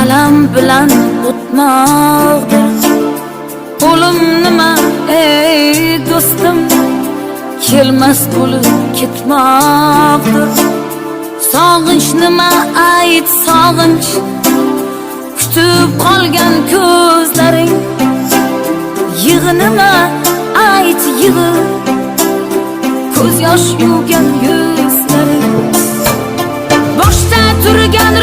Alam bilan o'tmoqdir. O'lim nima, ey do'stim, kelmas bo'lib ketmoqdir. Sog'inch nima, ayt, sog'inch, kutib qolgan ko'zlaring. Yig'i nima, ayt, yig'i, ko'z yosh yuvgan yuzlaring. Boshda turgan